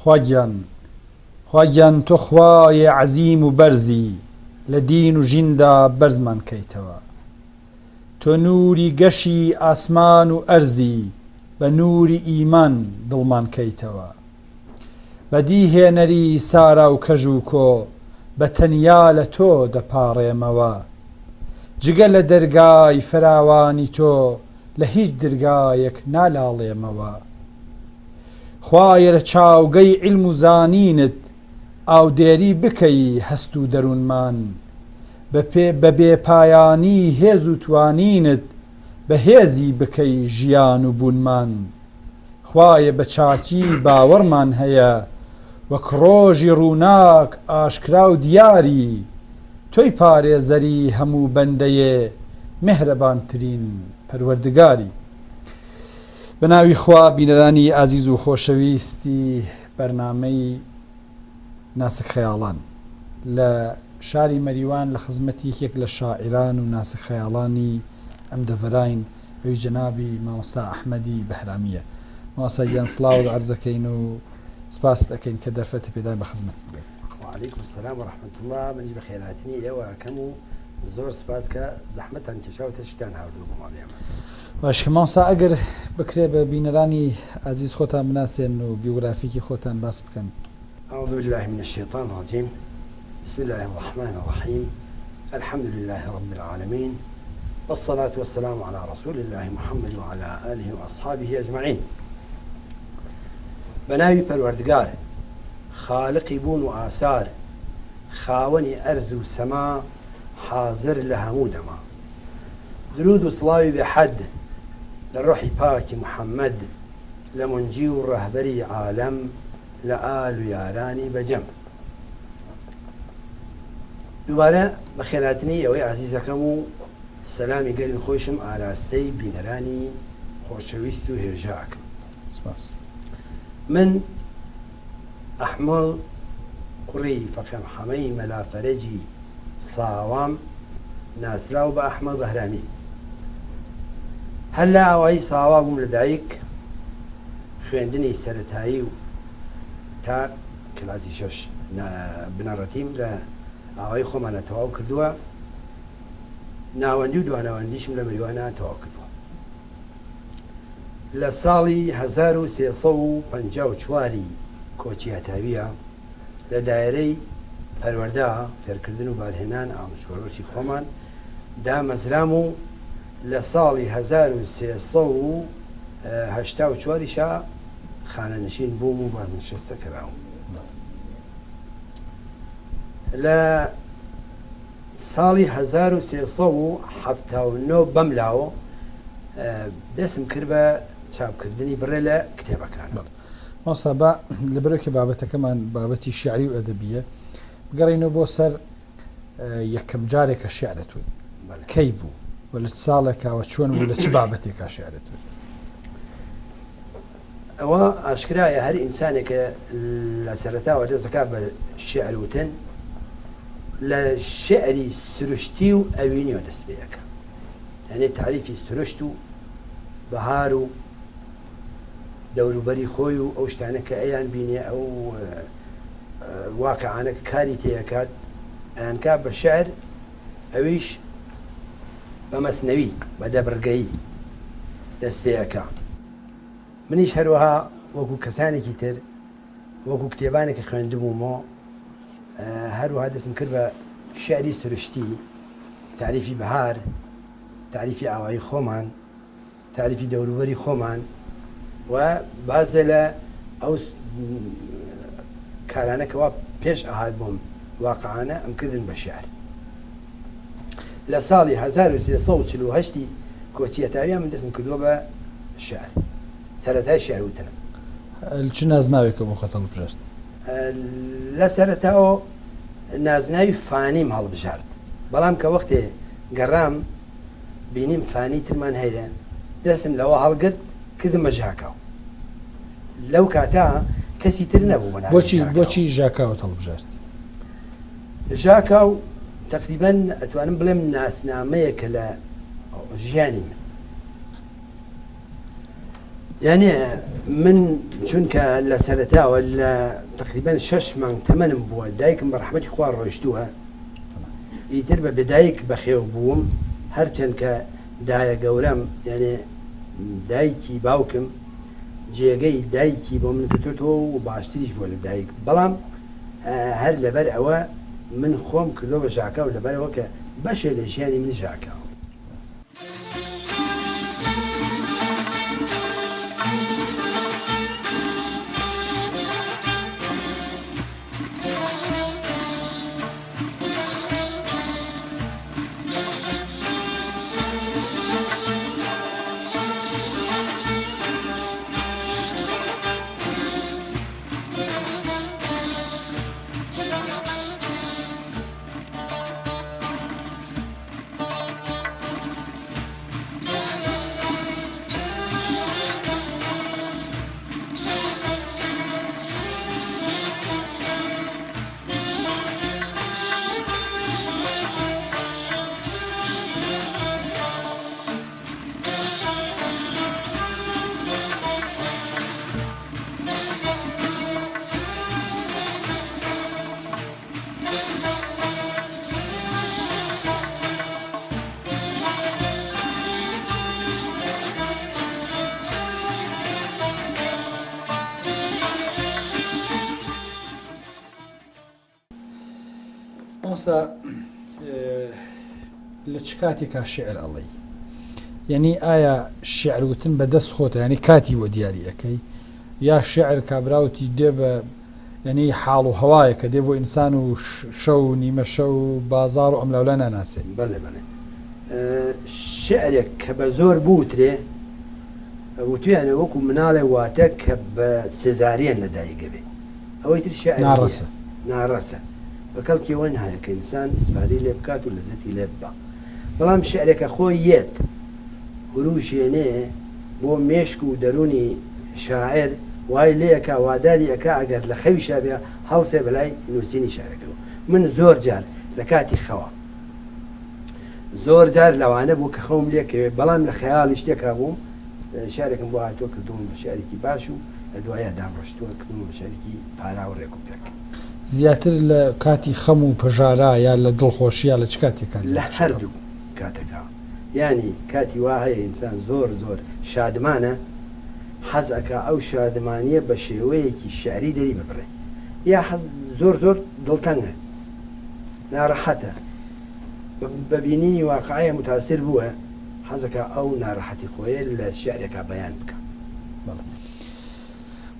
خوا گیان خوا گیان تۆ خوایێ عەزیم و بەرزی لە دین و ژیندا بەرزمان کەیتەوە تۆ نوری گەشی ئاسمان و ئەرزی بە نوری ئیمان دڵمان کەیتەوە بەدی هێنەری سارا و کەژ و کۆ بە تەنیا لە تۆ دەپاڕێمەوە جگە لە دەرگای فراوانی تۆ لە هیچ درگایەک نالاڵێمەوە. خوایە لە چاوگەی عیلم و زانینت ئاودێری بکەی هەست و دەروونمان بە پێ بە بێ پایانی هێز و توانینت بە هێزی بکەی ژیان و بوونمان خوایە بە چاکی باوەڕمان هەیە وەک ڕۆژی ڕووناک ئاشکرا و دیاری تۆی پارێزەری هەموو بەندەیێ مێهرەبانترین پەروەردگاری. بە ناوی خوا بینەرانی ئازیز و خۆشەویستی بەرنامەی ناسک خەیاڵان لە شاری مەریوان لە خزمەتی یەکێک لە شاعیران و ناسک خەیاڵانی ئەم دەڤەراین ئەویش جەنابی مامۆستا ئەحمەدی بەهرامییە. مامۆستا گیان سڵاوت عەرز ئەکەین و سپاست ئەکەین کە دەرفەتت پێداین بە خزمەتت بین. وعلیکم السلام و رحمة اللە منیش بەخێرهاتنی ئێوە ئەکەم و زۆر سوپاس کە زەحمەتتان کێشا و تەشریفتان هاوردووە بۆ ماڵی ئێمە. باشە مامۆستا ئەگەر بکرێ بە بینەرانی ئازیز خۆتان بناسێنن و بیوگرافیکی خۆتان باس بکەن. اعوذ باللە من الشیطان الرجیم بسم اللە الرحمن الرحیم الحمد للە رب العالمین والصلاة والسلام علی رسول اللە محمد وعلی آله واصحابه اجمعین بەناوی پەروەردگار خالقی بوون و ئاسار خاوەنی ئەرز و سەما حازر لە هەموو دەما دروود و سڵاوی بێ حەد لە ڕۆحی پاکی محمد لە مونجی و ڕەهبەری عالەم لە ئال و یارانی بەجەم. دووبارە بەخێرهاتنی ئێوەی ئازیزەکەم و سەلامی گەرمی خۆیشم ئاراستەی بینەرانی خۆشەویست و هێژا ئەکەم. سپاس. من ئەحمەڵ کوڕی فەقێ حەمەی مەلا فەرەجی ساوام، ناسراو بە ئەحمەڵ بەهرامی. هەر لە ئاوایی ساوا بووم لە دایک، خوێندنی سەرەتایی و تا کلاسی شەش بنەڕەتیم لە ئاوایی خۆمانا تەواو کردووە، ناوەندی و دواناوەندیشم لە مەریوانە تەواو کردووە. لە ساڵی 1354 ی کۆچی هەتاوییە لە دایرەی پەروەردە، فێرکردن و بارهێنان، ئاموزش پەروەرشی خۆمان دامەزرام و لە ساڵی 1384 یشا خانەنشین بووم و بازنشستە کراوم. لە ساڵی 1379 بەم لاوە دەسم کرد بە چاپکردنی بڕێ لە کتێبەکانم. بەڵێ مامۆستا با لەبەرئەوەی کە بابەتەکەمان بابەتی شیعری و ئەدەبییە بگەڕێینەوە بۆ سەر یەکەم جارێک کە شیعرت وت کەی بوو و لە چ ساڵێکا و چۆن بوو لە چ بابەتێکا شیعرت وت؟ ئەوە ئاشکرایە هەر ئینسانێک کە لە سەرەتاوە دەست دەکات بە شیعر وتن لە شیعری سروشتی و ئەوینیەوە دەست پێ ئەکا یعنی تاریفی سروشت و بەهار و دەوروبەری خۆی و ئەو شتانە کە ئەیان بینێ ئەو واقعانە کە کاری تێ ئەکات ئەیانکا بە شعر ئەویش بە مەسنەوی بە دەبڕگەیی دەست پێ ئەکا. منیش هەروەها وەکوو کەسانێکی تر وەکوو کتێبانێک کە خوێندبوومەوە هەروەها دەستم کرد بە شعری سروشتی، تاریفی بەهار، تاریفی ئاوایی خۆمان، تاریفی دەوروبەری خۆمان و بازێ لە ئەو کارانە کە وا پێش ئەهات بۆم واقعانە ئەم کردن بە شعر. لە ساڵی 1348 ی کۆچی هەتاویان من دەستم کردووە بە شعر، سەرەتای شعر وتنم. چ نازناوێکە بۆ خۆت هەڵبژارد؟ لە سەرەتاوە نازناوی فانیم هەڵبژارد، بەڵام کە وەختێ گەڕام بینیم فانی ترمان هەیە، دەستم لەوە هەڵگرت کردم بە ژاکاو. لەو کاتە کەسی تر نەبوو بە ناوی بۆچی ژاکاو. بۆچی ژاکاوت هەڵبژارد؟ ژاکاو تەقریبەن ئەتوانم بڵێم ناسنامەیەکە لە ژیانی من. یانێ. من چونکە لە سەرەتاوە لە تەقریبەن شەش مانگ تەمەنم بووە دایکم بە ڕەحمەتی خوا ڕۆیشتووە ئیتر بە بێدایک بەخێو بووم هەرچەند کە دایە گەورەم یانێ دایکی باوکم جێگەی دایکی بۆ من گرتۆتەوە و باشتریش بووە لە دایک بەڵام هەر لەبەر ئەوە من خۆم کردووە بە ژاکاو لەبەرئەوە کە بەشێ لە ژیانی من ژاکاوە. مامۆستا لە چ کاتێکا شیعر ئەڵێی؟ یەنی ئایا شیعر وتن بە دەست خۆتە یانی کاتی بۆ دیاری ئەکەی یا شیعر کابراوتی دێ بە یەنی حاڵ و هەوایەکە دێ بۆ ئینسان و شەو و نیمە شەو و بازاڕ و ئەملاولا ناناسێ؟ بەڵێ بەڵێ شیعرێک کە بە زۆر بوترێ وتویانە وەکو مناڵێ واتە کە بە سێزاریان لە دایک ئەبێ ئەوەی تر شیعر نییە ناڕەسە. ناڕەسە بە کەڵکی ئەوە نایە کە ئینسان ئیسفادەی لێ بکات و لەزەتی لێ ببا بەڵام شیعرێکە خۆی یەت هوروژێنێ بۆ مێشک و دەروونی شاعیر وای لێ ئەکا واداری ئەکا ئەگەر لە خەویشا بێ هەڵسێ بەلای نووسینی شیعرەکەوە من زۆر جار لە کاتی خەوا زۆر جار لەوانە بوو کە خەوم لێ کەوێ بەڵام لە خەیاڵی شتێکا بووم شیعرێکم بۆ هاتووە کردوومە بە شیعرێکی باش و لە دواییا دامڕشتووە کردوومە بە شیعرێکی پاراو و ڕێک و پێک. زیاتر لە کاتی خەم و پەژارە یا لە دڵخۆشیا لە چ کاتێکا لە زیاتر شیعر هەردوو کاتەکا یانی کاتی وا هەیە ئینسان زۆر زۆر شادمانە حەز ئەکا ئەو شادمانیە بە شێوەیەکی شیعری دەری ببڕێ یا حەز زۆر زۆر دڵتەنگە ناڕەحەتە بە بینینی واقعێ موتاسیر بووە حەزەکا ئەو نارەحەتی خۆیە لە شیعرێکا بەیان بکا. بەڵێ.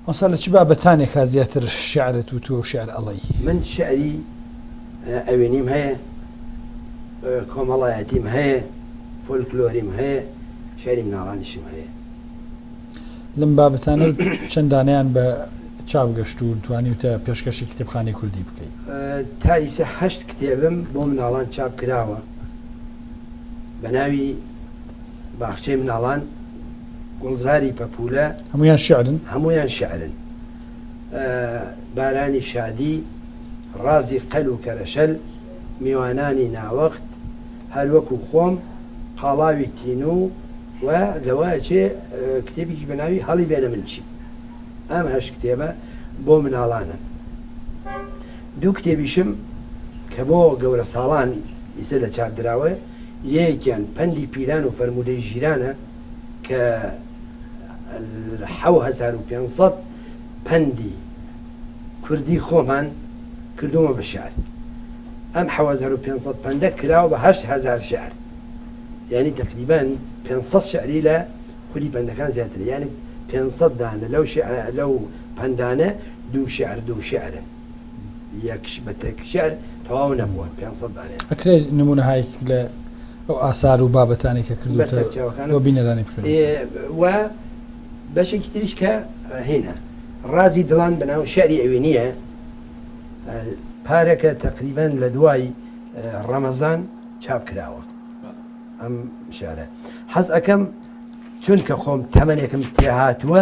مامۆستا لە چ بابەتانێکا زیاتر شیعرت وتووە و شیعر ئەڵێی؟ من شیعری ئەوینیم هەیە، کۆمەڵایەتیم هەیە، فۆلکلۆریم هەیە، شیعری مناڵانیشم هەیە. لەم بابەتانە چەند دانەیان بە چاپ گەشتوون توانیوتە پێشکەشی کتێبخانەی کوردی بکەی؟ تا ئیسە هەشت کتێبم بۆ مناڵان چاپ کراوە بە ناوی باخچەی مناڵان، گوڵزاری پەپوولە. هەموویان شیعرن؟ هەموویان شیعرن. بارانی شادی، ڕازی قەل و کەرەشەل، میوانانی ناوەخت، هەر وەکوو خۆم، قاڵاوی تینوو و لەوە ئەچێ کتێبێکیش بە ناوی هەڵی بێنە من چیم. ئەم هەشت کتێبە بۆ مناڵانن. دوو کتێبیشم کە بۆ گەورەساڵان ئیسە لە چاپ دراوە، یەکیان پەندی پیران و فەرموودەی ژیرانە کە 7500 پەندی کوردی خۆمان کردوومە بە شیعر. ئەم 7500 پەندە کراوە بە 8000 شیعر. یانی تەقریبەن 500 شیعری لە خودی پەندەکان زیاترە. یانی 500 دانە لەو شیعرە لەو پەندانە دوو شیعر دوو شیعرن. یەک بە تەک شیعر تەواو نەبووە 500 دانەیان. ئەکرێ نموونەهایەک لە ئەو ئاسار و بابەتانەی کە کردووتە بەسەرچاوەکانم بۆ بینەرانی بخوێنیتەوە؟ و بەشێکی تریش کە هینە ڕازی دڵان بە ناو شیعری ئەوینییە پارەکە تەقریبەن لە دوای ڕەمەزان چاپ کراوە ئەم شیعرە. حەز ئەکەم چونکە خۆم تەمەنێکم تێهاتووە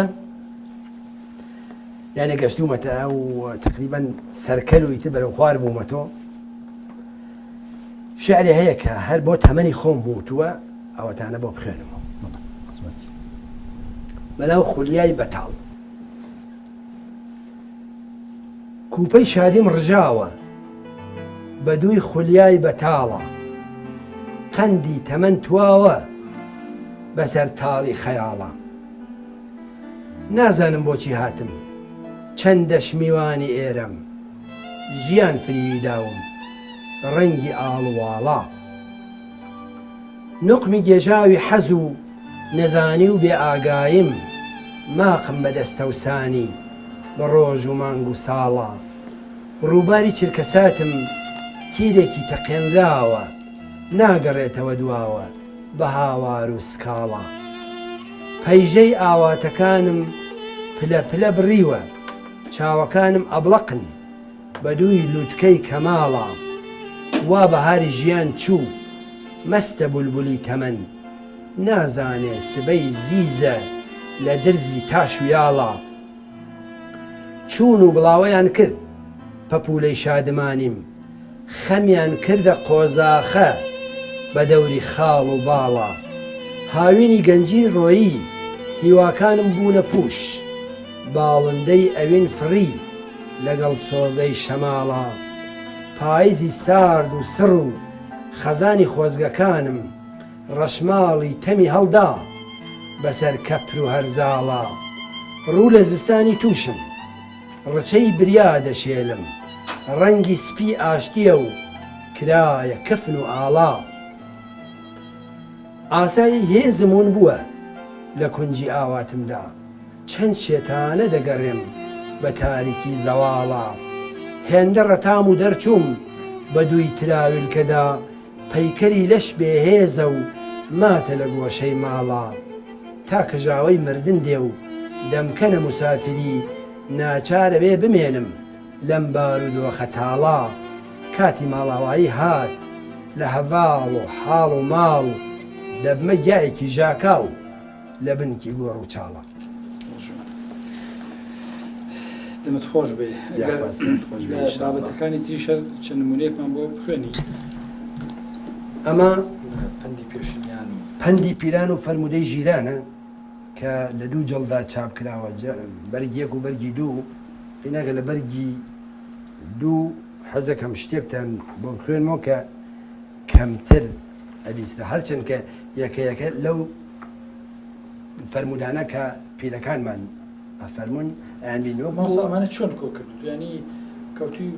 یانێ گەشتوومەتە ئەو تەقریبەن سەرکەل و ئیتر بەرەو خوار بوومەتەوە شعرێ هەیە کە هەر بۆ تەمەنی خۆم وتووە ئەوەتانە بۆ بخوێنمەوە بەناو خولیای بەتاڵ. کوپەی شادیم ڕژاوە بە دووی خولیای بەتاڵە قەندی تەمەن تواوە بەسەر تاڵی خەیاڵە نازانم بۆچی هاتم چەندەش میوانی ئێرەم ژیان فریوی داوم ڕەنگی ئاڵ و واڵا نوقمی گێژاوی حەز و نەزانی و بێ ئاگاییم ماقم بە دەستەوسانی بە ڕۆژ و مانگ و ساڵە ڕووباری چرکەساتم تیرێکی تەقێنراوە ناگەڕێتەوە دواوە بە هاوار و سکاڵا پەیژەی ئاواتەکانم پلە پلە بڕیوە چاوەکانم ئەبڵەقن بە دووی لوتکەی کەماڵا وا بەهاری ژیان چوو مەستە بولبولی تەمەن نازانێ سبەی زیزە لە درزی تاش و یاڵا چوون و بڵاوەیان کرد پەپوولەی شادمانیم خەمیان کردە قۆزاخە بە دەوری خاڵ و باڵا هاوینی گەنجی ڕۆیی هیواکانم بوونە پووش باڵندەی ئەوین فڕی لەگەڵ سۆزەی شەماڵا پایزی سارد و سڕ و خەزانی خۆزگەکانم ڕەشماڵی تەمی هەڵدا بەسەر کەپر و هەرزاڵا ڕوو لە زستانی تووشم ڕچەی بریا دەشێلم ڕەنگی سپی ئاشتییە و کرایە کفن و ئاڵا ئاسای هێزم ون بووە لە کونجی ئاواتمدا چەند شێتانە دەگەڕێم بە تاریکی زەواڵا هێندە ڕەتام و دەرچووم بە دووی تراویلکەدا پەیکەری لەش بێ هێزە و ماتە لە گۆشەی ماڵا تا کەژاوەی مردن دێ و دەمکەنە موسافیری ناچارە بێ بمێنم لەم بارودۆخە تاڵا کاتی ماڵاوایی هات لە هەڤاڵ و حاڵ و ماڵ دەبمە گیایەکی ژاکاو لە بنکی گۆڕ و چاڵە. دەمت خۆش بێ ئەگەر لە بابەتەکانی تریش هەر چەند نموونەیەکمان بۆ بخوێنی. ئەمە پەندی پێشینیان و. پەندی پیران و فەرموودەی ژیرانە کە لە دوو جڵدا چاپ کراوە، بەرگی یەک و بەرگی دوو، پێناکە لە بەرگی دوو حەزەکەم شتێکتان بۆ بخوێنمەوە کە کەمتر ئەبیسترا هەرچەند کە یەکە یەکە لەو فەرموودانە کە پیرەکانمان ئەفەرموون ئەیانبینەوە. مامۆستا ئەمانە چۆن کۆ کردووت یانی کەوتوی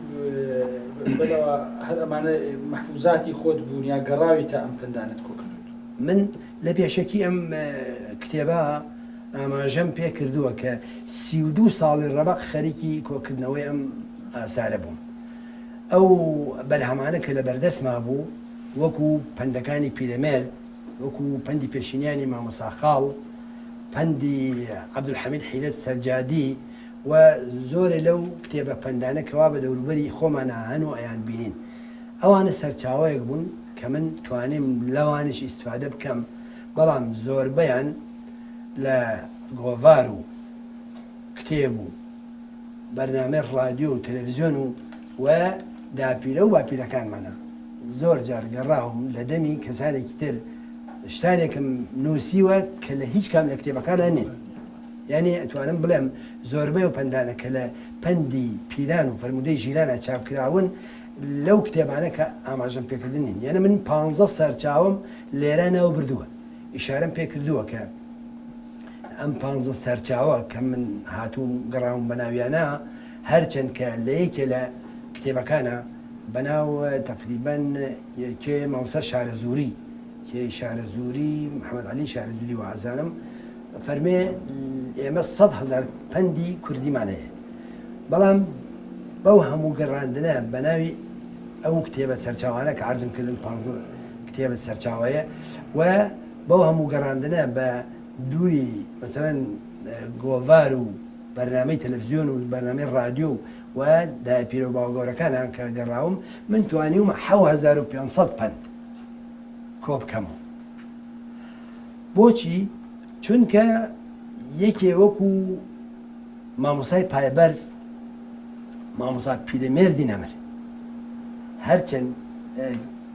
بەلەوە هەر ئەمانە مەحفوزاتی خۆت بوون یا گەڕاوی تا ئەم پەندانەت کۆ کردووت؟ من لە پێشەکی ئەم کتێبە ئاماژەم پێ کردووە کە 32 ساڵی ڕەبەق خەریکی کۆکردنەوەی ئەم ئاسارە بووم. ئەو بەرهەمانە کە لە بەردەستما بوو وەکو پەندەکانی پیرەمێرد، وەکو پەندی پێشینیانی مامۆستا خاڵ، پەندی عەبدولحەمید حیرەت سەرجادی و زۆرێ لەو کتێبە پەندانە کەوا بە دەوروبەری خۆمانا هەن و ئەیانبینین. ئەوانە سەرچاوەیەک بوون کە من توانیم لەوانیش ئیستفادە بکەم، بەڵام زۆربەیان لە گۆڤار و کتێب و بەرنامەی ڕادیۆ و تەلەفزیۆن و و داپیرە و باپیرەکانمانە. زۆر جار گەڕاوم لە دەمی کەسانێکی تر شتانێکم نووسیوە کە لە هیچ کام لە کتێبەکانا نین. یانی ئەتوانم بڵێم زۆربەی ئەو پەندانە کە لە پەندی پیران و فەرموودەی ژیرانا چاپ کراون لەو کتێبانە کە ئاماژەم پێکردن نین. یانی من پانزە سەرچاوەم لێرە ناو بردووە. ئیشارەم پێ کردووە کە ئەم پانزە سەرچاوە کە من هاتووم گەڕاوم بە ناویانا هەرچەند کە لە یەکێ لە کتێبەکانا بە ناو تەقریبەن کێ مامۆستا شارەزووری کێ شارەزووری محەمەد عەلی شارەزووری وا ئەزانم فەرمێ ئێمە 100,000 پەندی کوردیمان هەیە بەڵام بەو هەموو گەڕاندنە بە ناوی ئەو کتێبە سەرچاوانە کە عەرزم کردن پانزە کتێبە سەرچاوەیە و بەو هەموو گەڕاندنە بە دووی مەسەلەن گۆڤار و بەرنامەی تەلەفزیۆن و بەرنامەی ڕادیۆ و دایە پیرە و باوە گەورەکانە کە گەڕاوم من توانیومە 7500 پەند کۆ بکەمەوە. بۆچی؟ چونکە یەکێ وەکو مامۆسای پایەبەرز مامۆسا پیرەمێردی نەمر هەرچەند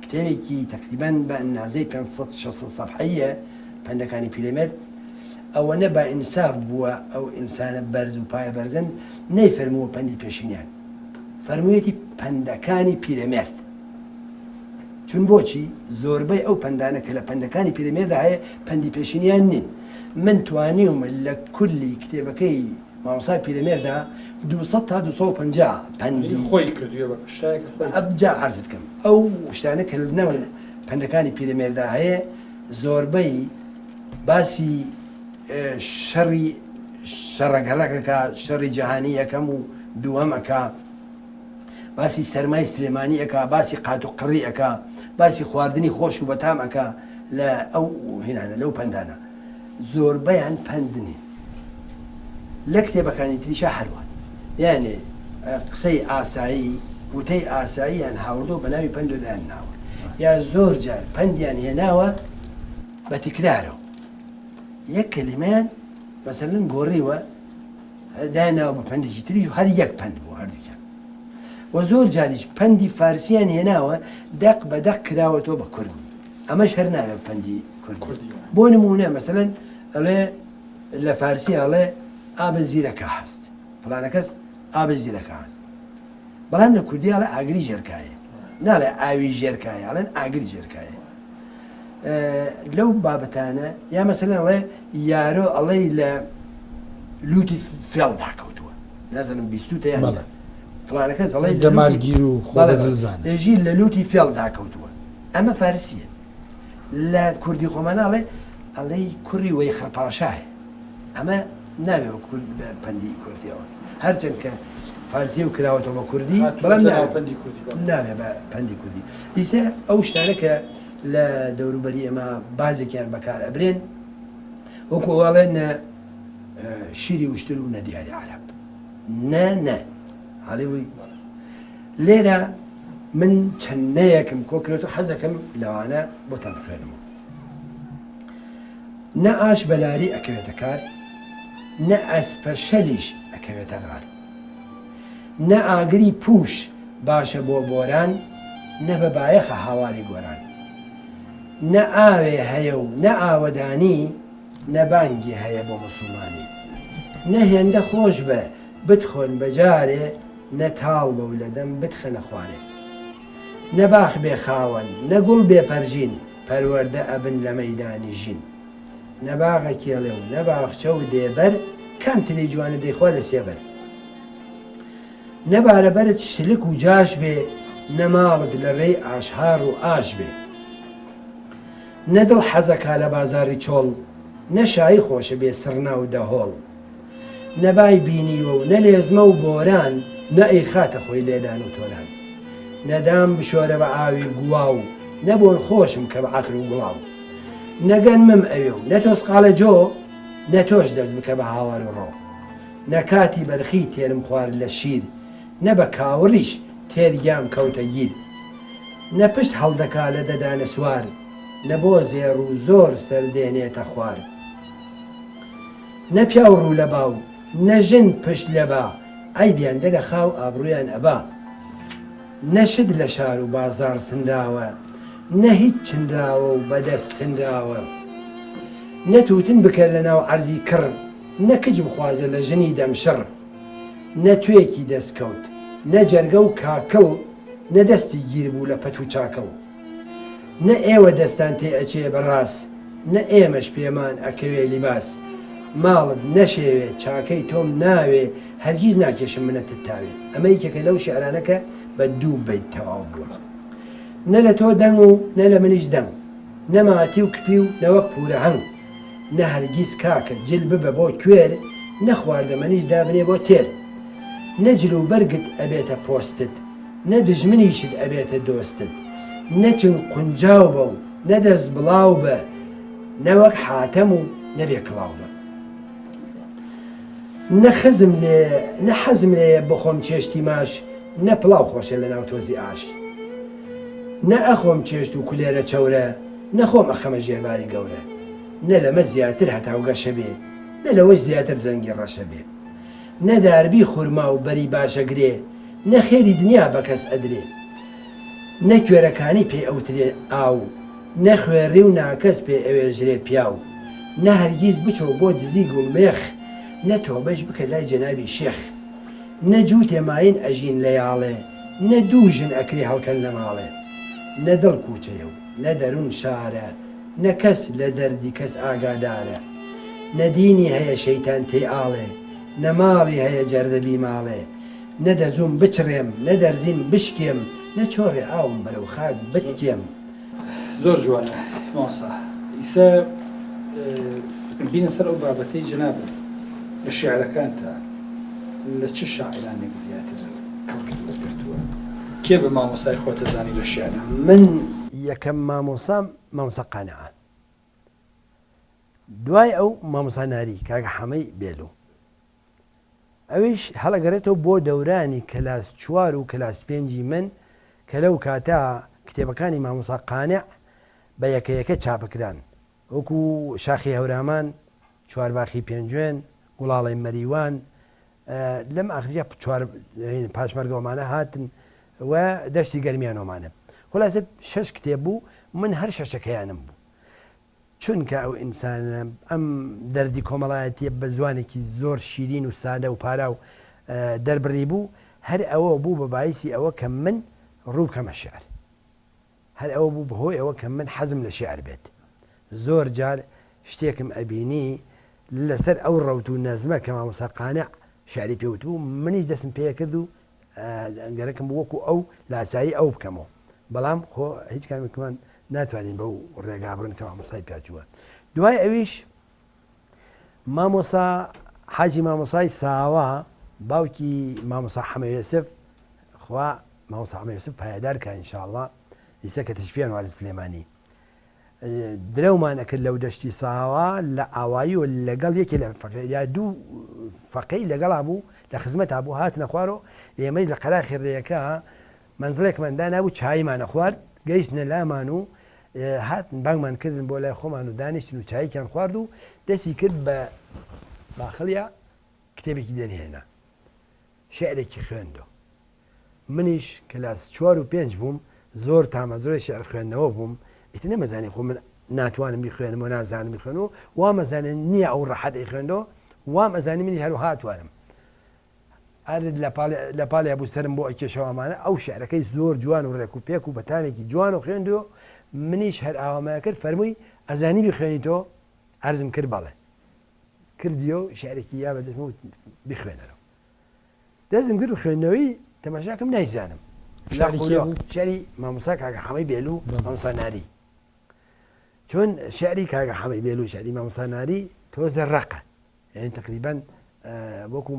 کتێبێکی تەقریبەن بە ئەندازەی 500 600 سەفحەییە پەندەکانی پیرەمێرد ئەوەنە بە ئینساف بووە ئەو ئینسانە بەرز و پایە بەرزن نەیفەرمووە پەندی پێشینیان. فەرموویەتی پەندەکانی پیرەمێرد. چون بۆچی زۆربەی ئەو پەندانە کە لە پەندەکانی پیرەمێردا هەیە پەندی پێشینیان نین. من توانیومە لە کولی کتێبەکەی مامۆستای پیرەمێردا 200 تا 250 پەندی خۆی کردووە بە شتێک خۆی ئەبجا عەرزت کەم ئەو شتانە کە لە ناو پەندەکانی پیرەمێردا هەیە زۆربەی باسی شەڕی شەڕەگەڕەکەکە شەڕی جیهانی یەکەم و دووەم ئەکا باسی سەرمای سلێمانی ئەکا باسی قات و قڕی ئەکا باسی خواردنی خۆش و بەتام ئەکا لە ئەو هینانە لەو پەندانە زۆربەیان پەند نین لە کتێبەکانی تریشا هەروان یانێ قسەی ئاسایی وتەی ئاساییان هاوردۆ بە ناوی پەند و دایان ناوە یا زۆر جار پەندیان هێناوە بە تکرارەوە یەک کەلیمەیان مەسەلەن گۆڕیوە دایانناوە بە پەندێکی تریش و هەر یەک پەند بوو هەردووکیان و زۆر جاریش پەندی فارسیان هێناوە دەق بە دەق کراوەتەوە بە کوردی ئەمەش هەر ناوێ پەندی کوردی بۆ نمونە مەسەلەن ئەڵێ لە فارسی ئەڵێ ئابە زیرەکە هەست فلانەکەس ئابە زیرەکە هەست بەڵام لە کوردی ئەڵێ ئاگری ژێرکایە ناڵێ ئاوی ژێرکایە ئەڵێن ئاگری ژێرکایە لەو بابەتانە یا مەسەلەن ئەڵێ یارۆ ئەڵێی لە لوتی فێڵدا کەوتووە نازانم بیستوتە یان نا فڵانەکەس ئەڵێ دەمارگیر و خۆ بەزلزان ئێژی لە لوتی فێڵدا کەوتووە ئەمە فارسیە لە کوردی خۆمانە ئەڵێ ئەڵێی کوڕی وەیخڕ پاشایە ئەمە نابێ بە کورد بە پەندی کوردیەوە هەرچەند کە فارسی و کراوەتەوە بە کوردی بەڵام نابێ بە پەندی کوردی ئیسە ئەو شتانە کە لە دەوروبەری ئێمە بازێکیان بەکار ئەبرێن وەکو ئەڵێن نە شیری وشتر و نە دیاری عەرەب نە نە حاڵی بووی لێرە من چەند نەیەکم کۆکرێت و حەزەکەم لەوانە بۆتان بخوێنمەوە نە ئاش بە لاری ئەکەوێتە کار، نە ئەسپە شەلیش ئەکەوێتە غار. نە ئاگری پووش باشە بۆ بۆران، نە بە بایەخە هاواری گۆران. نە ئاوێ هەیە و نە ئاوەدانی، نە بانگێ هەیە بۆ موسوڵمانی. نە هێندە خۆش بە بتخۆن بە جارێ، نە تاڵ بە و لە دەم بتخەنە خوارێ. نە باخ بێ خاوەن، نە گوڵ بێ پەرژین، پەروەردە ئەبن لە مەیدانی ژین. نە باغە کێڵێ و نە باخچە و دێبەر، کام ترێی جوانە دەیخوا لە سێبەر. نە بارەبەرت شلک و جاش بێ، نە ماڵت لە ڕێی ئاشهاڕ و ئاش بێ. نە دڵ حەزەکا لە بازاڕی چۆڵ، نە شایی خۆشە بێ سڕنا و دەهۆڵ. نە بای بینیوە و نە لێزمە و بۆران، نە ئەیخاتە خۆی لێدان و تۆران. نە دام بشۆرە بە ئاوی گوڵاو، نە بۆن خۆشم کە بە عەتر و گوڵاو. نە گەنمم ئەوێ و نە تۆسقاڵێ جۆ، نە تۆش دەست بکە بە هاوار و ڕۆ. نە کاتی بەرخی تێرم خوارد لە شیر، نە بە کاوڕیش تێر گیام کەوتە گیر. نە پشت هەڵدەکا لە دەدانە سوار، نە بۆ زێڕ و زۆر سەر دێنێتە خوار. نە پیاو ڕوو لە با و نە ژن پشت لە با، عەیبیان دەرەخا و ئابڕوویان ئەبا. نە شت لە شار و بازاڕ چنراوە، نە هیچ چنراوە و بە دەست تنراوە. نە تووتن بکە لە ناو عەرزی کڕ، نە کچ بخوازە لە ژنی دەمشڕ. نە توێکی دەست کەوت، نە جەرگە و کاکڵ، نە دەستی گیر بوو لە پەت و چاکڵ. نە ئێوە دەستان تێ ئەچێ بە ڕاس نە ئێمەش پێمان ئەکەوێ لیباس ماڵت نەشێوێ چاکەی تۆم ناوێ هەرگیز ناکێشم منەتت تاوێ ئەمە یەکێکە لەو شیعرانە کە بە دوو بەیت تەواو بووە نە لە تۆ دەنگ و نە لە منیش دەنگ نە ماتی و کپی و نە وەک پوورە هەنگ نە هەرگیز کاکە جل ببە بۆ کوێر نە خواردەمەنیش دابنێ بۆ تێر نە جل و بەرگت ئەبێتە پۆستت نە دوژمنیشت ئەبێتە دۆستت نە چنگ قونجاو بە و نە دەست بڵاو بە نە وەک حاتەم و نە بێ کڵاو بە نە خزم لێ نە حەزم لێیە بخۆم چێشتی ماش نە پڵاو خۆشە لە ناو تۆزی ئاش نە ئەخۆم چێشت و کولێرە چەورە نە خۆم ئەخەمە ژێر باری گەورە نە لەمە زیاتر هەتاو گەشە بێ نە لەوەش زیاتر زەنگی ڕەشە بێ نە داربی خورما و بەری باشە گرێ نە خێری دنیا بە کەس ئەدرێ نە کوێرەکانی پێ ئەوترێ ئاو نە خوێڕی و ناکەس پێ ئەوێژرێ پیاو نە هەرگیز بچۆ بۆ دزی گوڵمێخ نە تۆبەش بکە لای جەنابی شێخ. نە جووتێ ماین ئەژین لە یاڵێ، نە دوو ژن ئەکرێ هەڵکەن لە ماڵێ. نە دڵ کووچەیە و نە دەروون شارە، نە کەس لە دەردی کەس ئاگادارە. نە دینی هەیە شەیتان تێی ئاڵێ، نە ماڵی هەیە جەردە بیماڵێ. نە دەزووم بچڕێم، نە دەرزیم بشکێم، نە چۆڕێ ئاوم بەرەو خاک بتکێم. زۆر جوانە مامۆستا ئیسە بینە سەر ئەو بابەتەی جەنابت لە شیعرەکانتا لە چ شاعیرانێک زیاتر کەڵکت وەرگرتووە؟ کێ بە مامۆستای خۆت ئەزانی لە شیعرا؟ من یەکەم مامۆسام مامۆستا قانعە دوای ئەو مامۆستا ناری کاک حەمەی بێلو ئەویش هەڵەگەرێتەوە بۆ دەورانی کەلاس چوار و کەلاس پێنجی من کە لەو کاتە کتێبەکانی مامۆستا قانع بە یەکە یەکە چاپکران وەکو شاخی هەورامان، چوارباخی پێنجوێن، گوڵاڵەی مەریوان، لەم ئاخریشا چوار پاشمەرگە ئەمانە هاتن و دەشتی گەرمیان ئەمانە. خولاسە شەش کتێب بوو من هەر شەشەکەیانم بوو. چونکە ئەو ئینسانە ئەم دەردی کۆمەڵایەتیە بە زوانێکی زۆر شیرین و سادە و پاراو دەربڕیبوو، هەر ئەوە بوو بە بایسی ئەوە کە من ڕوو بکەمە شیعر. هەر ئەوە بوو بە هۆی ئەوە کە من حەزم لە شیعر بێت. زۆر جار شتێکم ئەبینی لەسەر ئەو ڕەوت و نەزمە کە مامۆستا قانع شیعری پێ وتبوو، منیش دەستم پێ کرد و گەرەکم بوو وەکو ئەو لاسایی ئەو بکەمەوە. بەڵام خۆ هیچ کامێکمان ناتوانین بەو ڕێگا بڕۆین کە مامۆستای پیا چووە. دوای ئەویش مامۆسا حاجی مامۆسای ساوا باوکی مامۆسا حەمە یوسف خوا مامۆستا حەمە یوسف پایەدار کا ئینشاءاللە ئیسە کە تەشریفیان وارد سلێمانی درەومان ئەکرد لەو دەشتی ساوا لە ئاوایی و لەگەڵ یەکێ لە فەقێ یا دوو فەقێی لەگەڵا بوو لە خزمەتا بوو هاتنە خوارەوە ئێمەی لە قەراخی ڕێیەکە مەنزڵێکمان دانابوو چاییمان ئەخوارد گەیشتنە لامان و هاتن بانگمان کردن بۆ لای خۆمان و دانیشتن و چایەکیان خوارد و دەستی کرد بە باخڵیا کتێبێکی دەرهێنا شیعرێکی خوێندۆ منیش کلاس چوار و پێنج بووم زۆر تامەزرۆی شیعر خوێندنەوە بووم ئیتر نەمەزانی خۆ من ناتوانم بیخوێنم و نازانم بیخوێنم وامەزانێ نییە ئەو ڕەحەت ئەیخوێندۆ وام ئەزانی منیش هەروەها ئەتوانم ئەر لە پاڵیا بوو سەرم بۆ ئەکێشەوە ئەمانە ئەو شیعرەکەی زۆر جوان و ڕێک و پێک و بە تامێکی جوان و خوێندۆ منیش هەر ئاوامە کرد فەرمووی ئەزانی بیخوێنیتۆ عەرزم کرد بەڵێ کردیەوە شیعرێکی یا بەدەستم وت بیخوێنەرەوە دەستم کرد خوێندنەوەی تەماشاکەم نایزانم شعری کێ بوو؟ شعری مامۆستا کاکە حەمەی بێلو مامۆستا ناری چۆن شعری کاکە حەمەی بێلو شعری مامۆستا ناری تۆزە ڕەقە یعنی تقریبا وەکو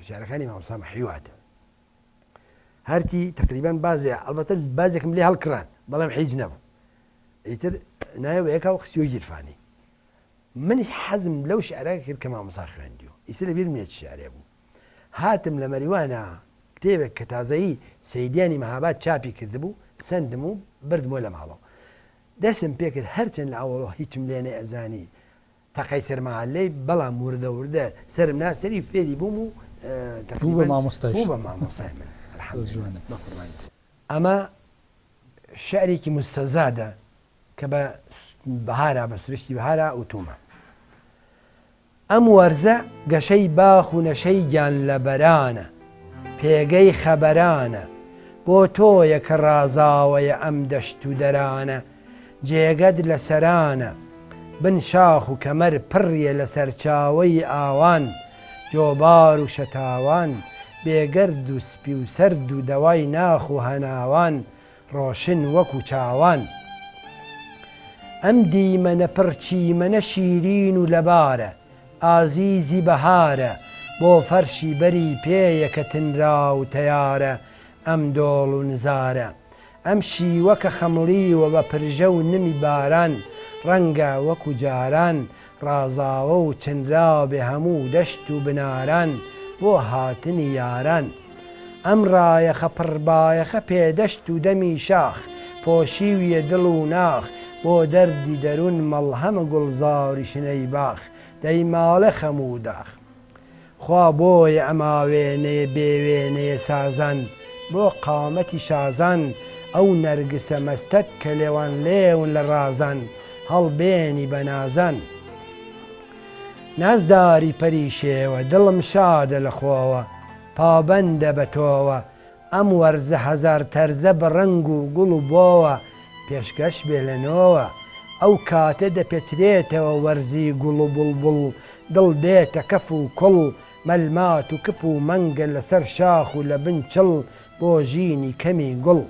شعرەکانی مامۆستا مەحیوات هەرچی تقریبا بازێ ئەڵبەتە بازێکم لێ هەڵکران بەڵام هیچ نەبوو ئیتر نایەوە یەکا و خستیۆ گیرفانی منیش حەزم لەو شیعرە کرد کە مامۆستا خوێندیۆ، ئیستا لە بیرم نییە چ شیعرێ بوو. هاتم لە مەریوانا کتێبێک کە تازەیی سەیدیانی مەهاباد چاپی کردبوو سەندم و بردمۆ لە ماڵەوە. دەسم پێ کرد هەرچەند لە ئەوەڵۆ هیچم لێ نەئەزانی تەقەی سەرما لێی بەڵام وردە وردە سەرم نا سەری فێری بووم و بوو بە مامۆستایشت. بوو بە مامۆستای من. الحمدللە. بە قوربانی. ئەمە شیعرێکی موستەزادە کە بە بەهارا بە سروشتی بەهارا وتوومە. ئەم وەرزە گەشەی باخ و نەشەی گیانلەبەرانە، پێگەی خەبەرانە، بۆ تۆیە کە ڕازاوەیە ئەم دەشت و دەرانە، جێگەت لە سەرانە. بن شاخ و کەمەر پڕیە لە سەرچاوەی ئاوان، جۆبار و شەتاوان، بێگەرد و سپی و سەرد و دەوای ناخ و هەناوان، ڕۆشن وەکو چاوان. ئەم دیمەنە پڕ چیمەنە شیرین و لەبارە، ئازیزی بەهارە، بۆ فەرشی بەری پێیە کە تنرا و تەیارە، ئەم دۆڵ و نزارە. ئەم شیوە کە خەمڵیوە بە پرژە و نمی باران، ڕەنگە وەکو جاران، ڕازاوە و چنراوبێ هەموو دەشت و بناران، بۆ هاتنی یاران. ئەم ڕایەخە پڕ بایەخە پێدەشت و دەمی شاخ، پۆشیویە دڵ و ناخ، بۆ دەردی دەروون مەڵهەمە گوڵزاری شنەی باخ، دەیماڵێ خەم و داخ. خوا بۆیە ئەم ئاوێنەیە بێ وێنەیە سازان، بۆ قامەتی شازان، ئەو نەرگسە مەستەت کە لێوانلێون لە ڕازان، هەڵبێنی بە نازان. نازداری پەری شێوە، دڵم شادە لە خۆوە. پابەندە بە تۆوە ئەم وەرزە هەزار تەرزە بە ڕەنگ و گوڵ و بۆوە پێشکەش بێ لە نۆوە ئەو کاتە دەپێچرێتەوە وەرزی گوڵ و بوڵبوڵ دڵ دێتە کەف و کوڵ مەلمات و کپ و مەنگە لە سەر شاخ و لە بن چڵ بۆ ژینی کەمی گوڵ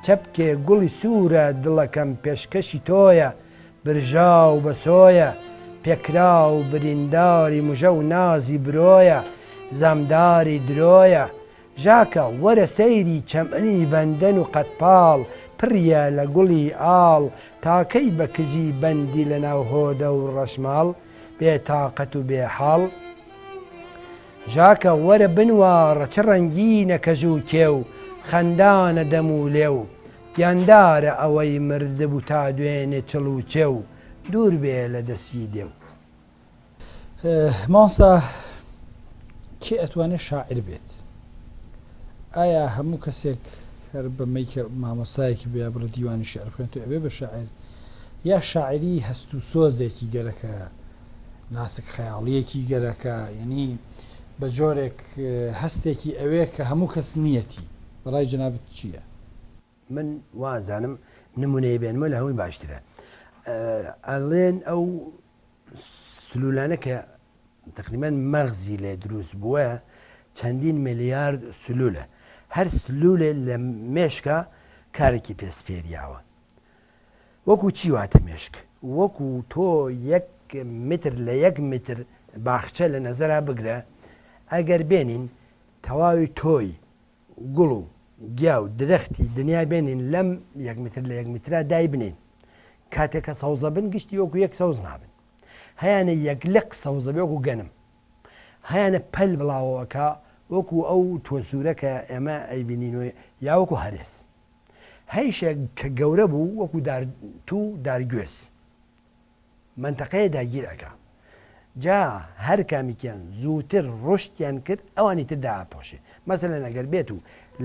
چەپکێ گوڵی سوورە دڵەکەم پێشکەشی تۆیە برژاو بە سۆیە پێکراو برینداری مژە و نازی برۆیە زامداری درۆیە ژاکە وەرە سەیری چەمەنی بەندەن و قەدپاڵ پڕیە لە گوڵی ئاڵ تا کەی بە کزی بەندی لە ناو هۆدە و ڕەشماڵ بێ تاقەت و بێ حاڵ ژاکە وەرە بنواڕە چ ڕەنگینە کەژ و کێو خەندانە دەم و لێو گیاندارە ئەوەی مردبوو تا دوێنێ چڵ و چێو دوور بێ لە دەستی دێو. مامۆستا کێ ئەتوانێ شاعیر بێت؟ ئایا هەموو کەسێک هەر بەمەی کە مامۆستایەکی بێ بڵێ دیوانی شیعر بخوێنێت و ئەبێ بە شاعیر یا شاعیری هەست و سۆزێکی گەرەکە ناسک خەیاڵیەکی گەرەکە یعنی بە جۆرێک هەستێکی ئەوێ کە هەموو کەس نیەتی بەڕای جەنابت چییە؟ من وازانم نمونەی بێنمە لە هەمووی باشترە ئەڵێن ئەو سلولانە کە تقریبا مەغزی لێ دروست بووە چەندین ملیارد سلولە هەر سلولێ لە مێشکا کارێکی پێ سپێریاوە وەکو چی واتە مێشک وەکو تۆ یەک متر لە یەک متر باخچە لە نەزەرا بگرە ئەگەر بێنین تەواوی تۆی گوڵ و گیا و درەختی دنیا بێنین لەم یەک متر لە یەک مترا دایبنێین کاتێک کە سەوزە بن گشتی وەکو یەک سەوز نابن هەیانە یەک لق سەوزە بێ وەکو گەنم هەیانە پەل بڵاوەوەکە وەکو ئەو تۆسوورە کە ئێمە ئەیبینین و یا وەکو هەرێس هەیشە کە گەورە بوو وەکو دار توو دارگوێز مەنتەقەیە داگیر ئەکا جا هەر کامیکیان زووتر ڕوشتیان کرد ئەوانی تر دائەپۆشێ مەسەلەن ئەگەر بێت و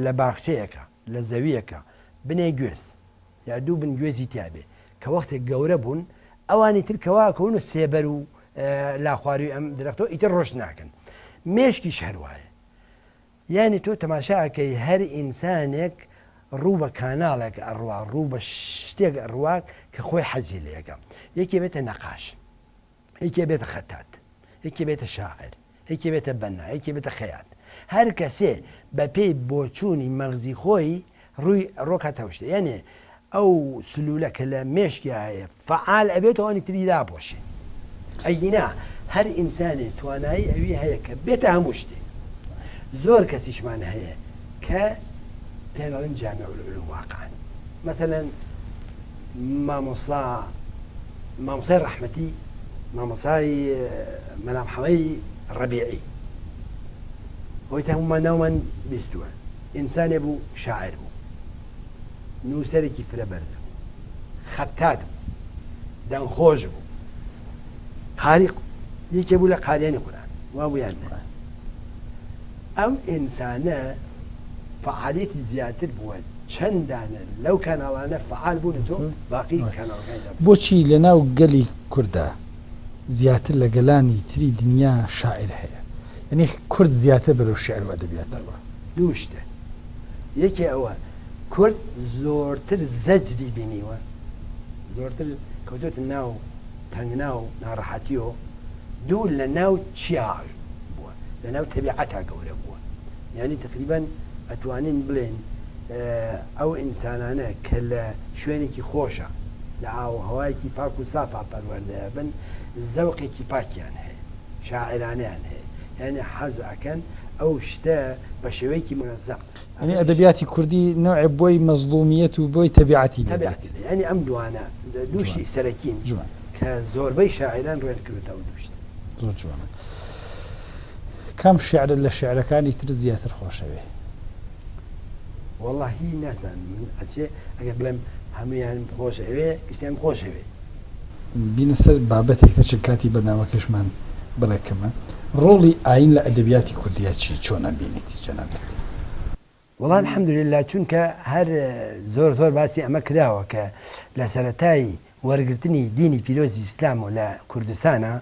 لە باخچەیەکا لە زەویەکا بنێ گوێز یا دوو بن گوێزی تیا بێ کە وەختێک گەورە بوون ئەوانی تر کەوا کەون و سێبەر و لاخواروی ئەم درەختەوە ئیتر ڕۆشت ناکەن مێشکیش هەروایە یانی تۆ تەماشا ئەکەی هەر ئینسانێک ڕوو بە کاناڵێک ئەڕوا ڕوو بە شتێک ئەڕوا کە خۆی حەزی لێ ئەکا یەکێ بێتە نەقاش یەکێ بێتە خەتات یەکێ بێتە شاعر یەکێ بێتە بەنا یەکێ بێتە خەیات هەر کەسێ بە پێی بۆچوونی مەغزی خۆی ڕووی ڕۆکاتە ئەو شتە یانێ ئەو سلولە کە لە مێشکیا هەیە فەعال ئەبێت و ئەوانی تری داپۆشێ ئەگینا هەر ئینسانێ توانایی ئەوی هەیە کە بێتە هەموو شتێ زۆر کەسیشمان هەیە کە پێیان ئەڵێن جامع العلوم واقعا مەسەلەن مامۆسا مامۆسای ڕەحمەتی مامۆسای مەلا محەمەی ڕەبیعی هۆی تا هەموومان ناومان بیستووە ئینسانێ بوو شاعر بوو نووسەرێکی فرە بەرز بوو، خەتات بوو، دەنگخۆش بوو، قاری یەکێ بوو لە قاریانی قورئان، وا بوو یان نا؟ ئەم ئینسانە فەعالیەتی زیاتر بووە، چەند دانە لەو کاناڵانە فەعال بوونە تۆ باقی کاناڵەکانی دابنێ. بۆچی لەناو گەلی کوردا زیاتر لە گەلانی تری دنیا شاعیر هەیە؟ یەنی کورد زیاتر بەرەو شیعر و ئەدەبیات دەڕوا. دوو شتە، یەکێ ئەوە کورد زۆرتر زەجری بینیوە، زۆرتر کەوتۆتە ناو تەنگنا و ناڕەحەتیۆ، دوو لە ناو چیا بووە، لە ناو تەبیعەتا گەورە بووە، یانی تەقریبەن ئەتوانین بڵێین ئەو ئینسانانە کە لە شوێنێکی خۆشا، لە ئاووهەوایەکی پاک و سافا پەروەردە ئەبن، زەوقێکی پاکیان هەیە. شاعیرانەیان هەیە یانی حەز ئەکەن ئەو شتە بە شێوەیەکی مونەزەم. یانی ئەدەبیاتی کوردی نەوعێ بۆی مەزڵومیەت و بۆی تەبیعەتی لێ دێت. یانی ئەم دوانە دوو شتی سەرەکین کە زۆربەی شاعیران ڕوویان کردووەتە ئەو دوو شتە. زۆر جوانە. کام شیعرت لە شیعرەکانی ترت زیاتر خۆشەوێ؟ وەڵاهی نازانم من ئەچێ ئەگەر بڵێم هەموویانم خۆش ئەوێ گشتیانم خۆش ئەوێ. بینە سەر بابەتێک تر چون کاتی بەرنامەکەشمان بڕێک کەمە، ڕۆڵی ئایین لە ئەدەبیاتی کوردیا چی چۆن ئەبینیت جەنابت؟ وەڵا الحمدللە چونکە هەر زۆر زۆر باسی ئەمە کراوە کە لە سەرەتای وەرگرتنی دینی پیرۆزی ئیسلامەوە لە کوردستانا.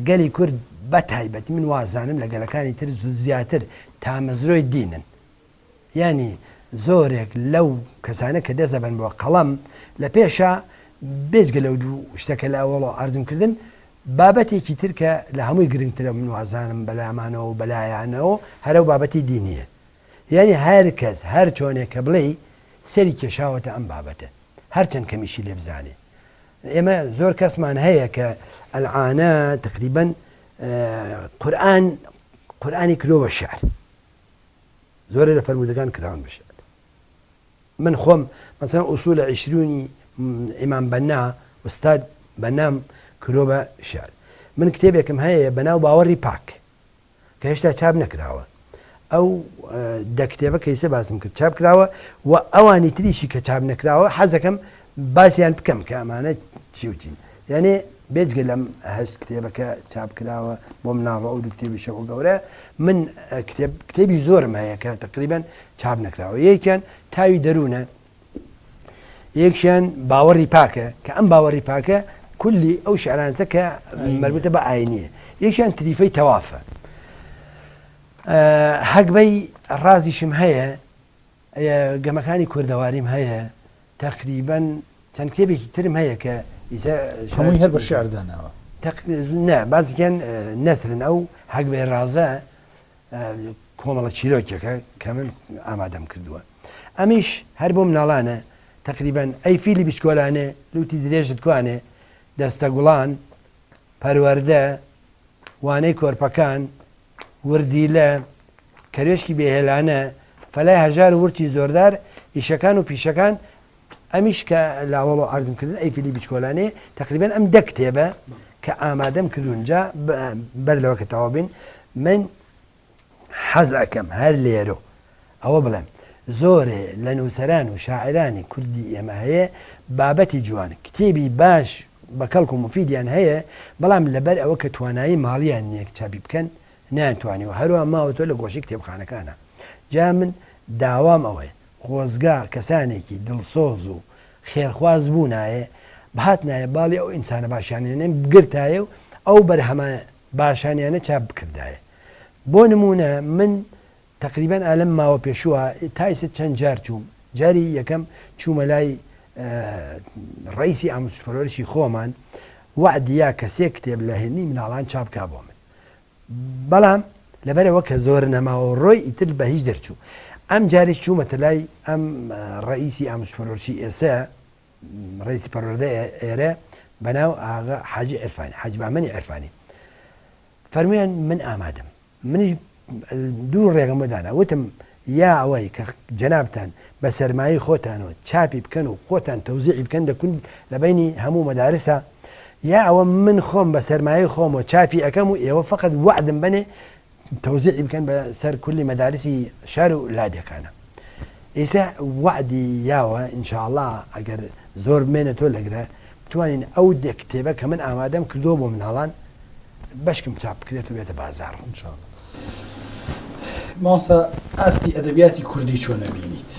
گەلی کورد بە تایبەتی من وازانم لە گەلەکانی تر زیاتر تامەزرۆی دینن. یانی زۆرێک لەو کەسانە کە دەست ئەبەن بۆ قەڵەم لە پێشا بێجگە لەو دوو شتە کە لە ئەوەڵەوە عەرزم کردن بابەتێکی تر کە لە هەمووی گرنگترە من وازانم بەلامانەوە و بەلایانەوە هەر ئەو بابەتی دینییە یانی هەر کەس هەر چۆنێک کە بڵێی سەری کێشاوەتە ئەم بابەتە هەرچەند کەمیشی لێ بزانێ ئێمە زۆر کەسمان هەیە کە ئەلعانە تقریبەن قورئان قورئانی کردووە بە شعر زۆرێ لە فەرموودەکان کراون بە شعر. من خۆم مەسەلەن ئوسوول عیشرونی ئیمام بەننا، ئوستاد بەنام کردووە بە شعر. من کتێبێکم هەیە بە ناو باوەڕی پاک کە هێشتا چاپ نەکراوە. ئەو دە کتێبە کە ئیسە باسم کرد چاپ کراوە و ئەوانی تریشی کە چاپ نەکراوە حەزەکەم باسیان بکەم کە ئەمانە چی و چین. یانێ بێجگە لەم هەشت کتێبە کە چاپ کراوە بۆ مناڵ و ئەو دوو کتێبی شەق و گەورە، من کتێب کتێبی زۆرم هەیە کە تەقریبەن چاپ نەکراوە. یەکیان تاوی دەروونە، یەکیان باوەڕی پاکە کە ئەم باوەڕی پاکە کولی ئەو شعرانەتە کە مەربوتە بە ئاینیە. یەکیان تریفەی تەوافە. هەگبەی ڕازیشم هەیە، گەمەکانی کوردەواریم هەیە، تەقریبەن چەند کتێبێکی ترم هەیە کە ئیسە هەمووی هەر بە شیعر داناوە؟ نا بازیکیان نەسرن ئەو هەگبەی ڕازە کۆمەڵە چیرۆکێکە کە من ئامادەم کردووە ئەمیش هەر بۆ مناڵانە تەقریبەن ئەی فیلی بچکۆلانێ لوتی درێژت کوانێ دەستە گوڵان پەروەردە وانەی کۆرپەکان، وردیلە، کەروێشکی بێ هێلانە، فەلای هەژار و ورچی زۆردار، ئیشەکان و پیشەکان، ئەمیش کە لاوەڵۆ عەرزم کردن ئەی فیلی بچکۆلانەیە، تەقریبەن ئەم دە کتێبە کە ئامادەم کردوون جا بەر لەوە کە تەواو بین من حەز ئەکەم هەر لێرۆ ئەوە بڵێم زۆرێ لە نووسەران و شاعیرانی کوردی ئێمە هەیە بابەتی جوان، کتێبی باش بە کەڵک و موفیدیان هەیە، بەڵام لەبەر ئەوە کە توانایی ماڵیان نییە چاپی بکەن نەیانتوانیوە، هەروا ماوەتەوە لە گۆشەی کتێبخانەکانا. جا من داوام ئەوەیە خۆزگا کەسانێکی دڵسۆز و خێرخواز بوونایە بهاتنایە باڵی ئەو ئینسانە باشانەیان بگرتایە و ئەو بەرهەمە باشانیانە چاپ بکردایە. بۆ نموونە من تەقریبەن ئا لەم ماوە پێشووە تا ئیستا چەند جار چووم، جاری یەکەم چوومە لای ڕەئیسی ئاموزش پەروەرشی خۆمان وەعدی یا کە سێ کتێب لە هێنی مناڵان چاپ کا بۆ من بەڵام لەبەرەوە کە زۆر نەماوە ڕۆی ئیتر بە هیچ دەرچوو ئەم جاریش چوومەتە لای ئەم ڕەئیسی ئاموزش پەروەرشی ئێسە ڕەئیسی پەروەردە ئێرە بەناو ئاغا حاجی عیرفانی حاجی بامەنی عیرفانی فەرموویان من ئامادەم منیش دوو ڕێگەم بۆ دانا، وتم یا ئەوەی کە جەنابتان بە سەرمایەی خۆتانەوە چاپی بکەن و خۆتان تەوزیعی بکەن لە کون لە بەینی هەموو مەدارسا، یا ئەوە من خۆم بە سەرمایەی خۆمەوە چاپی ئەکەم و ئێوە فەقەت وەعدم بەنێ تەوزیعی بکەن بە سەر کولی مەدارسی شار و لادێکانا. ئیسە وەعدی یاوە ان شاء اللە ئەگەر زۆر بمێنێتەوە لەگرە بتوانین ئەو دە کتێبە کە من ئامادەم کردووە بۆ مناڵان بەشکم چاپ بکرێت و بێتە بازاڕ. ان شاء اللە. مامۆستا ئاستی ئەدەبیاتی کوردی چۆن ئەبینیت؟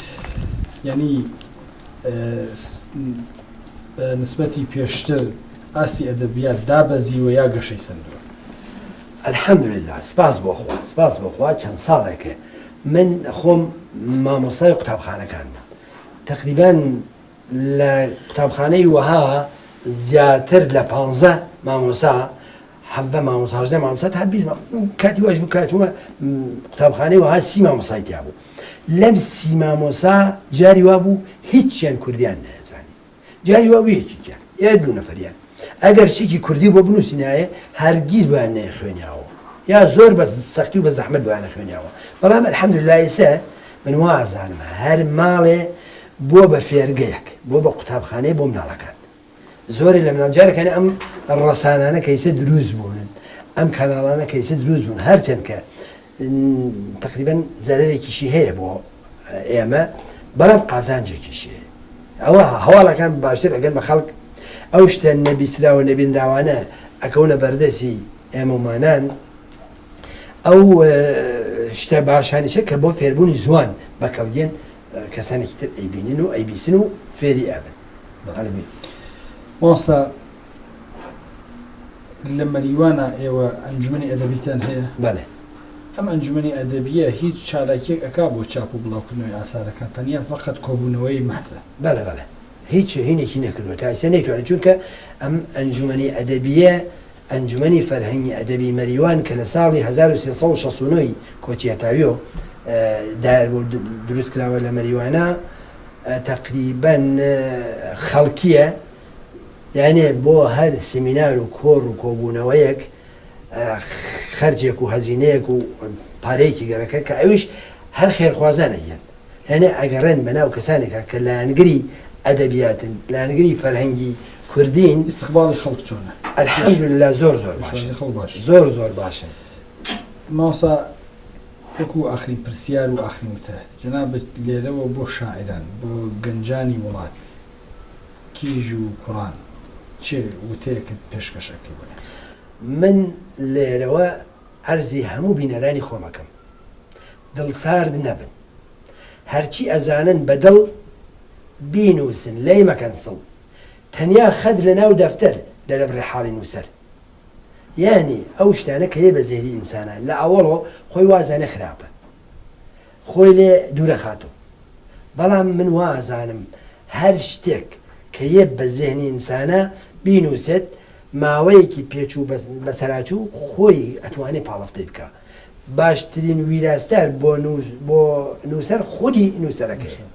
یانی بە نسبەتی پێشتر ئاستی ئەدەبیات دابەزیوە یا گەشەی سەندووە؟ الحمدللە سپاس بۆ خوا سپاس بۆ خوا چەند ساڵێکە من خۆم مامۆستای قوتابخانەکان بووم تەقریبەن لە قوتابخانەی وەها زیاتر لە پانزە مامۆسا حەڤدە مامۆسا هەژدە مامۆسا تا بیست کاتی واش بوو کاتومە قوتابخانەی وەها سی مامۆسای تیا بوو لەم سی مامۆسا جاری وا بوو هیچیان کوردیان نەزانی جاری وا بوو یەکێکیان یا دوو نەفەریان ئەگەر شتێکی کوردی بۆ بنووسینایە هەرگیز بۆیان نەیخوێنیاوە یا زۆر بە سەختی و بە زەحمەت بۆیان نەخوێنیاوە بەڵام الحمدلله ئێستا من وا ئەزانم هەر ماڵێ بووە بە فێرگەیەک بووە بە قوتابخانەیە بۆ مناڵەکان زۆرێ لە مناڵ جارەکانی ئەم ڕەسانانە کە ئیسە دروست بوون ئەم کەناڵانە کە ئیسە دروست بوون هەرچەند کە تقریبا زەرەرێکیشی هەیە بۆ ئێمە بەڵام قازانجێکیشی هەیە ئەوە هەواڵەکان باشتر ئەگەن بە خەڵک ئەو شتە نەبیستراوە نەبینراوانە ئەکەونە بەردەسی ئێمەمانان ئەو شتە باشانیشە کە بۆ فێربوونی زوان بەکەڵگێن کەسانێکی تر ئەیبینن و ئەیبیسن و فێری ئەبن. مامۆستا. لە مەریوانا ئێوە ئەنجومەنی ئەدەبیتان هەیە؟ بەڵێ. ئەم ئەنجومەنی ئەدەبییە هیچ چالاکییەک ئەکا بۆ چاپ و بڵاوکردنەوەی ئاسارەکانتان یان فەقەت کۆبوونەوەی مەحزە؟ بەڵێ بەڵێ هیچ هینێکی نەکردووە تا ئیستا نەیتوانی چونکە ئەم ئەنجومەنی ئەدەبییە ئەنجومەنی فەرهەنگی ئەدەبی مەریوان کە لە ساڵی 1369 ی کۆچی هەتاویۆ دایەر بوو دروست کراوە لە مەریوانا تەقریبەن خەڵکییە یانێ بۆ هەر سمینار و کۆڕ و کۆبوونەوەیەک خەرجێک و هەزینەیەک و پارەیەکی گەرەکە کە ئەویش هەر خێرخوازانە یەن یانێ ئەگەڕێن بەناو کەسانێکا کە لایەنگری ئەدەبیاتن لایەنگری فەرهەنگی کوردین. ئیستقباڵی خەڵک چۆنە؟ الحمدللە زۆر زۆر باشن. پێشوازی خەڵک باشە. زۆر زۆر باشن. مامۆستا وەکوو ئاخرین پرسیار و ئاخرین وتە جەنابت لێرەوە بۆ شاعیران بۆ گەنجانی وڵات کیژ و کوڕان چ وتەیەکت پێشکەش ئەکەی بۆیان؟ من لێرەوە عەرزی هەموو بینەرانی خۆم ئەکەم دڵسارد نەبن هەرچی ئەزانن بە دڵ بینووسن لێی مەکەن سڵ تەنیا خەت لە ناو دەفتەر دەرەبڕێ حاڵی نووسەر یانی ئەو شتانە کە یە بە زێهنی ئینسانا لە ئەوەڵۆ خۆی وازانێ خراپە خۆی لێ دوورەخاتۆ بەڵام من وازانم هەر شتێک کە یە بە زێهنی ئینسانا بینووسێت ماوەیەکی پێچوو بەسەراچوو خۆی ئەتوانێ پاڵفتەی بکا باشترین ویراستار بۆ بۆ نووسەر خودی نووسەرەکەیە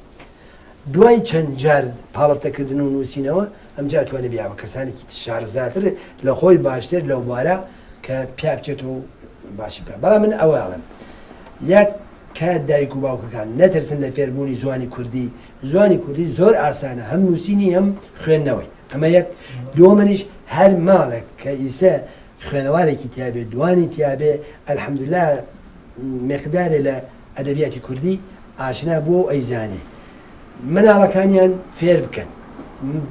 دوای چەند جار پاڵفتەکردن و نووسینەوە ئەمجا ئەتوانێ بیا بە کەسانێکی شارەزاتر لە خۆی باشتر لەو بوارە کە پیا بچێت و باشی بکات بەڵام من ئەوە ئەڵێم یەک کە دایک و باوکەکان نەترسن لە فێربوونی زوانی کوردی زوانی کوردی زۆر ئاسانە هەم نووسینی هەم خوێندنەوەی ئەمە یەک دووەمنیش هەر ماڵێک کە ئیسە خوێنەوارێکی تیابێ دوانی تیابێ الحمدلله مقدارێ لە ئەدەبیاتی کوردی ئاشنا بووە و ئەیزانێ مناڵەکانیان فێر بکەن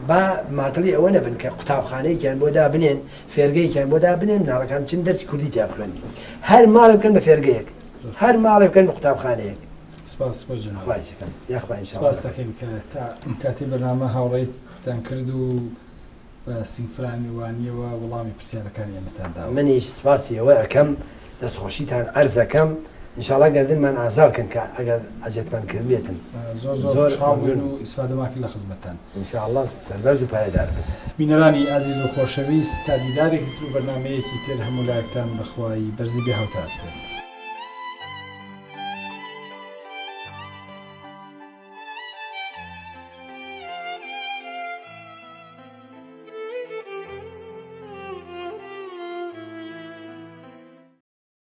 با ماتڵی ئەوە نەبن کە قوتابخانەیەکیان بۆ دابنێن فێرگەیەکیان بۆ دابنێن مناڵەکان بچن دەرسی کوردی تیا بخوێن هەر ماڵێ بکەن بە فێرگەیەک هەر ماڵێ بکەن بە قوتابخانەیەک. سپاس بۆ جەنابت. خوای چەکەم یاخوا ان شاء سپاس اللە. دەکەین کە تا ئەم کاتەی بەرنامە هاوڕێیتان کرد و بە سینگفراوانییەوە وەڵامی پرسیارەکانی ئێمەتان داوە. منیش سپاسی ئێوە ئەکەم دەستخۆشیتان عەرز ئەکەم ان شاء اللە گەردنمان ئازا بکەن کە ئەگەر ئەزیەتمان کردبێتن. زۆر زۆر زۆر خۆشحاڵ بووین مەمنونم. و ئیسفادەمان کرد لە خزمەتتان. ان شاء اللە سەربەرز و پایەدار بن. بینەرانی ئازیز و خۆشەویست تا دیدارێکی تر و بەرنامەیەکی تر هەموو لایەکتان بە خوای بەرزی بێ هاوتا ئەسپێرم.